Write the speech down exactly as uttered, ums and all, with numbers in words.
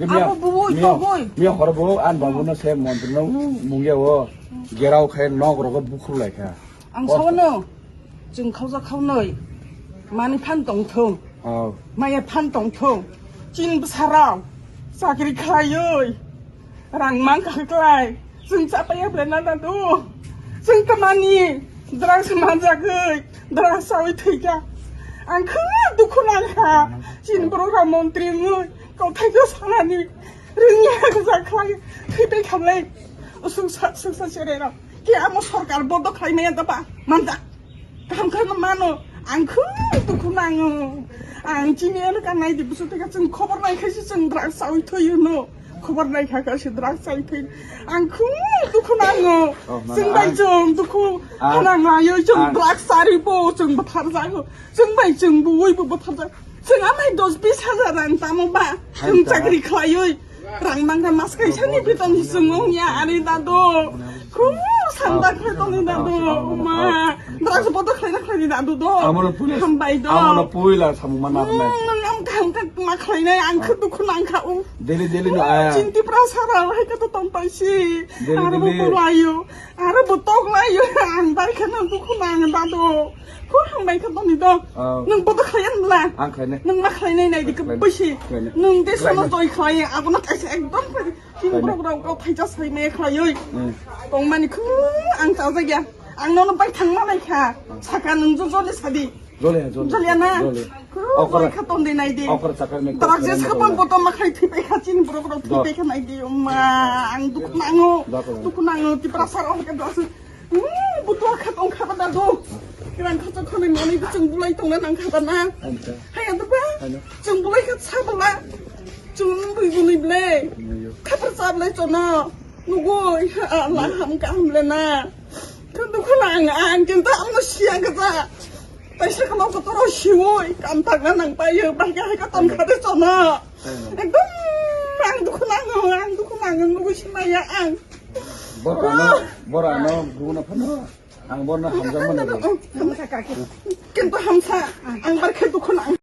Abo bubui togoi. Miya horo bo an babu no se montri no mungya o gerao khai nok rogo bukhru lai kha. Ang sawano, chwng khawjak khawnwi, mani phan tongthung, oh, maya phan tongthung, chini bwsarok chakri khlaiwi, rang mang kha klai, chwng chapaya belai na dadu, chwng tamani, drugs manjagwi, drugs chawi thwikha, ang khe dukhu nangkha, chini borok rok montri wngwi, kothai khe sanani, rwngya gwja khlai, thwipai khamlai, usuk sa, suksa chererok. Ke amo sorkar bodo khlai maya da ba? Manja. Kaham khe no mano. Ang khu dukhu nango. Ang chini eno ka nai di busu teka chwng khobor nai khaisi chwng drugs chawi thoyo no. Khobor nai kha khaisi drugs chawi thoyo. Ang khu dukhu nango. Oh, mano, chwng bai ang, chwng dukhu ang, hanang ayo chwng ang drugs chari bo chwng bwthar jago. Chwng bai chwng buwi bo bwthar jago. Chwng amai dos bis hajar rang tamo ba? Chwng chakri khlaiwi. Rang nang mas kaisa ni beton si chwng ong ya ani dadu. Khu sanda khlai toni dadu. Ma. Drugs bodo khlai na khlai ni dadu do. Amono puila. Hambai do. Amono puila samung ma nabnai. Hmm, nang am kaham kha ma khlai nai ang khe dukhu nang kha o. Daily, daily no aya. Chinti pra sara hai ka to tong pai si. Daily, aro daily. Bo layo. Aro bo tok layo. Ang bai khe nang dukhu nang dadu. Khu hambai kha toni do. Oh. Nang bodo khlai an bla. Ang khlai nai. Nang ma khlai nai nai di khe bisi. Khlai nai. Nang de sono doi khlai. Abono kaisa ekdom khlai. Chini borok rok kok thaisa sai me khlaiwi. Hmm. Tongmani khu ang chajak ya. Ang nono bai thangma nai kha. Saka nwng jo jole sadi. Jole ya, jole. Jole ya na? Jole. Khu okra, bai kha ton de nai de. Okra chakar me. Darak je sakon boto ma khai thipai kha chini borok rok thipai kha nai de. Ma ang dukhu nango. Dukhu nango tipra sar o ka das. Hmm, butua kha tong kha ba dadu. Kiran kha chok khani mani chwng bulai tong na nang kha ba na. Hai adu ba. Chwng bulai kha sa bala. Chwng bui bui ble. Khapar sa ble chono. Nugui, Allah ham ka ham le na. Kan dukhu nang ang kintu ang no sia ka sa. Paisa kama ko toro siwoi. Kam tak na nang payo. Bai ka hai ka ton kha de chono. Ekdom ang dukhu nango, ang dukhu nango, nugui simaya ang. Bor ano, bor ano, guna phano. Ang borno hamjak mano. Kintu hamsa, ang bar khe dukhu nang.